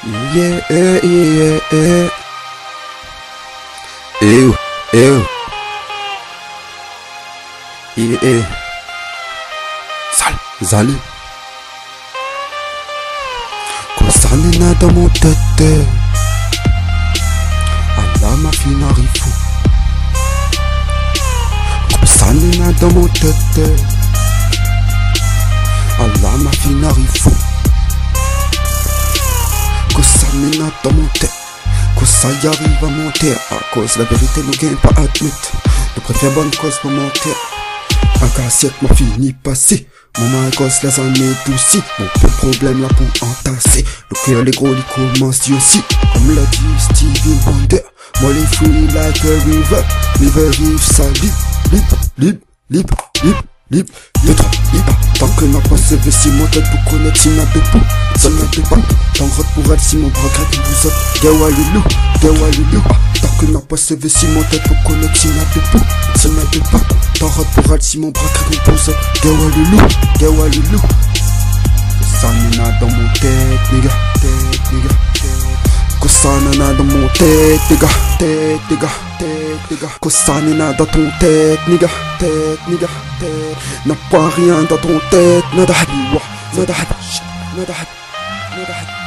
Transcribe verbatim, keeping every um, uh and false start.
Yeah, yeah, yeah, yeah. Ew, ew. Yeah, yeah. Sal, zali. Kosa néna dan mon tèt, eh. Ala ma fine ariv fou. Kosa néna dan mon tèt, eh. Ala ma fine ariv fou. Kosa néna dan mon tèt. Kosa i ariv a mon tèr. Akoz la vérité nou gingn pa admèt. Nou préfèr bann koz pou mon tèr. An kasièt ma fini pasé. Momon, akoz la zané dousi, mon pé problèm la pou antasé. Lo kèr lé gro, li komans di osi. Kom la di Stevie Wonder, moin lé free like a river. River riv sa lib, lib, lib, lib, lib, lib. Dé troi lib. Tan ke na pa sévé si mon tèt pou konèt si na dé pa, si na dé pa. Tan rod pou rad si mon bra krak in bouzot. Gèwaloulou, gèwaloulou. Tan ke na pa sévé si mon tèt pou konèt si na dé pa, si na dé pa. Tan rod pou rad si mon bra krak in bouzot. Gèwaloulou, gèwaloulou. Kosa néna dan mon tèt, néga, tèt, néga, tèt. Kosa néna dan mon tèt, néga, tèt, néga, tèt, néga. Kosa néna dan ton tèt, néga, tèt, néga, tèt. Na pa rien dan ton tèt, nada, nada, nada, nada.